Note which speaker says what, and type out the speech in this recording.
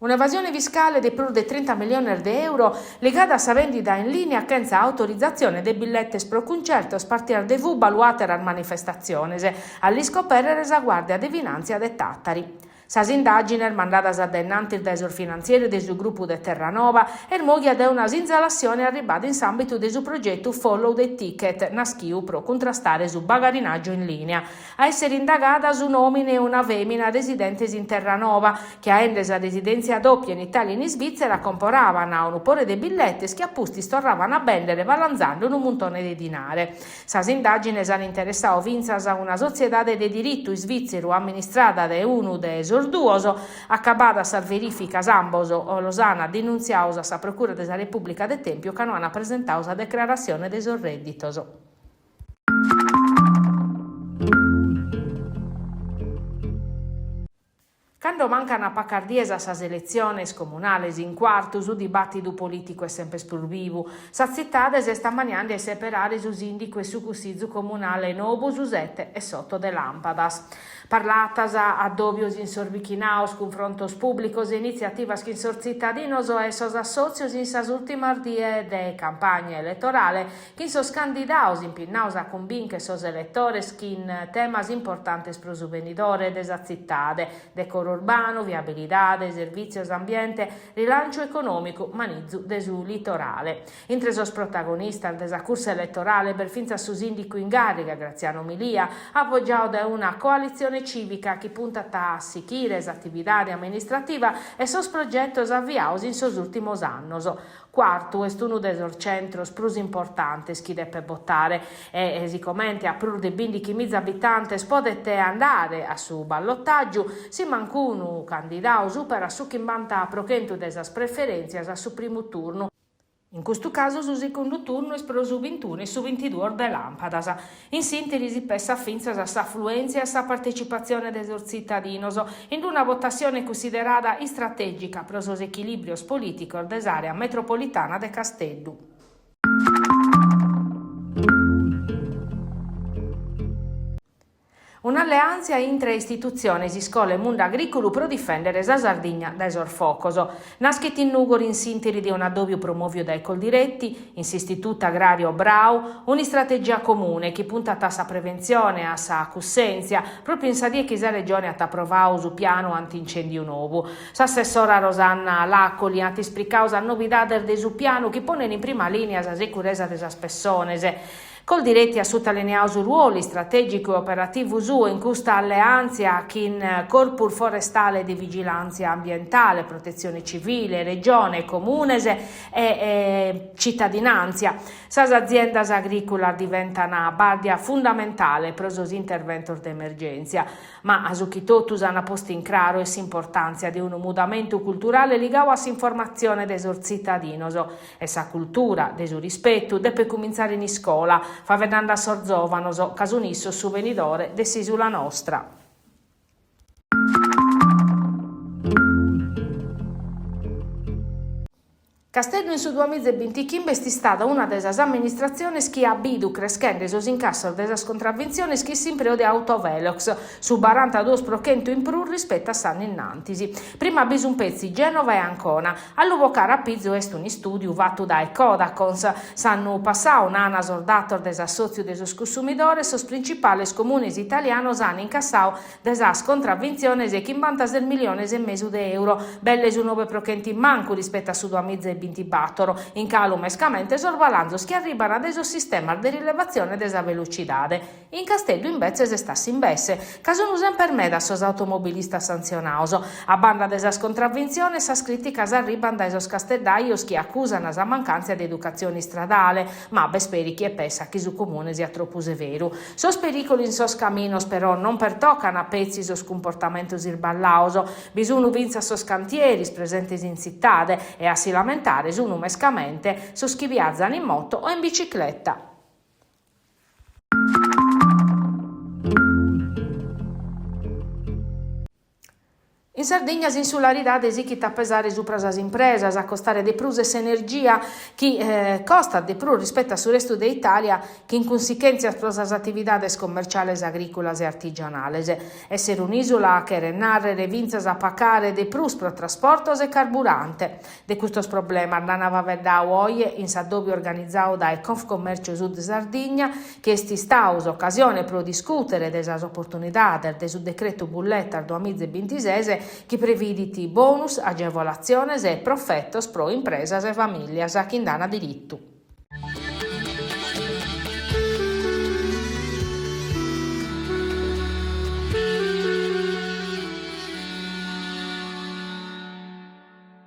Speaker 1: Un'evasione fiscale de prus de trinta milliones de euro ligada a sa bèndida in lìnia chentza autorizatzione de billetes pro cuncertos, partidas de fùbalu o àteras manifestatziones, a l'iscopèrrere sa Guàrdia de Finàntzia de Tàtari. Sas indàgines, mandadas a dae innantis dae sos finantzieris de su grupu de Terranova, est mòghia dae una sinzalassione arribada in s'àmbitu de su progetu Follow the Ticket, naschiu pro cuntrastare su bagarinàgiu in lìnia. A èssere indagadas un'òmine e una fèmina residentes in Terranova, chi aende sa residèntzia dòpia in Itàlia e in Isvìtzera comporaban unu pore de billetes chi a pustis torraban a bèndere balanzande unu muntone de dinare. Sas indàgines ant interessadu fintzas una sotziedade de diritu isvìtzeru amministrada dae unu de sos duos. Acabadas sas verìficas ambos los ant denuntziados a sa Procura de sa Repùblica de Tèmpiu ca no ant presentadu sa decrarassione de sos rèdditos. Cando mancan pacas dies a sas eletziones comunales in Cuartu su dibàtidu polìticu est semper prus bivu. Sa tzitade s'est ammaniende a isseperare su sìndicu e su cussizu comunale nou su sete e s'oto de làmpadas. Parlatas, addòbios in sos bichinaos, cunfrontos pùblicos e initziativas chin sos tzitadinos e sos assòtzios in sas ùrtimas dies de campagna eletorale chin sos candidaos impinnaos a cumbìnchere sos eletores chin temas importantes pro su benidore de sa tzitade, decoro urbanu, viabilidade, servìtzios, ambiente, rilànciu econòmicu, manizu de su litorale. Intre sos protagonistas de sa cursa eletorale b'est fintzas su sìndicu in càrriga, Graziano Milia, apogiadu dae una coalitzione cìvica chi puntat a sichire s'atividade amministrativa e sos progetos aviados in sos ùrtimos annos. Cuartu est unu de sos centros prus importantes chi depet botare e, sicomente a prus de bindichimiza abitantes podent andare a su ballotàgiu, si mancunu candidadu superat su chimbanta pro chentu de sas preferèntzias a su primu turnu. In custu casu su segundu turnu est pro su bintunu e su bintiduos de làmpadas. In s'ìnteri si pessat fintzas a s'afluèntzia e a sa partecipatzione de sos tzitadinos in una votassione cunsiderada istratègica pro sos echilìbrios polìticos de s'àrea metropolitana de Casteddu. Un'alleàntzia intre istitutziones, iscola e mundu agrìculu pro difèndere sa Sardigna dae sos focos. Naschit in Nùgoro in s'ìnteri de un'addòbiu promòviu dae Coldiretti, in s'Istituto Agrario Brau, un'istrategia comune chi puntat a sa preventzione e a sa cussèntzia, pròpiu in sa die chi sa Regione at aprovadu su pianu anti-incèndiu nou. S'assessora Rosanna Lacoli at ispricadu sas novidades de su pianu chi ponen in prima lìnia sa seguresa de sas pessones. Coldiretti at sutalineadu su ruolu istratègicu e operativu suo in custa alleàntzia chin Corpus Forestale de Vigilàntzia Ambientale, Protetzione Civile, Regione, Comunes e citadinàntzia. Sas aziendas agrìculas diventan bàrdia fundamentale pro sos interventos de emergèntzia. Ma su chi totus ant postu in craru est s'importàntzia de unu mudamentu culturale ligadu a s'informatzione de sos tzitadinos E sa cultura de su rispetu depet cumintzare in iscola, faeddende a sos zòvanos, ca sun issos su benidore de s'ìsula nostra. Casteddu in su duamiza e bintichimbe est istada una de sas amministratziones chi at bidu creschende sos incassos de sas contravintziones chin s'impreu de autovelox, su barantaduos pro chentu in prus rispetu a s'annu innantis. Prima bi sun petzi Gènova e Ancona. A lu bocare a pizu est un'istùdiu fatu dae Codacons. S'annu passadu, nana sos datos de s'assòtziu de sos cussumidores, sos principales comunes italianos an incassadu de sas contravintziones chimbantases miliones e mesu de euro, belle su nobe pro chentu in mancu rispetu a su duamiza e bintibatoro, in calu mescamente sos balanzos chi arriban dae sos sistemas de rilevatzione de sa velocidade. In Casteddu imbetzes est a s'imbesse, ca sun semper medas sos automobilistas santzionados. A banda de sas contravintziones, sas crìticas arribant dae sos casteddajos chi acusan sa mancàntzia de educatzione istradale, ma b'est peri chie pessat chi su Comune siat tropu severu. Sos perìculos in sos caminos però non pertocan petzi sos cumportamentos isballados, bi sun fintzas sos cantieris presentes in tzitade e a si lamentare sun mescamente sos chi viazan in moto o in bicicleta. In. In Sardigna s'insularidade sichit a pesare supra sas impresas, a costare de prus est s'energia, chi costat de prus rispetu a su restu de Itàlia, chin cunsichèntzias pro sas atividades commerciales agrìculas e artigianales. Èssere un'ìsula cheret nàrrere fintzas a pacare de prus pro trasportos e carburante. De custos problemas nd'ant faeddadu oje in s'addòbiu organizadu dae Confcommercio Sud Sardigna, chi est istadu s'ocasione pro discùtere de sas oportunidades de su decretu bulletas duamiza e bintises chi previdit bonus, agevolatziones e profetos pro impresas e famìlias chi nd'ant diritu.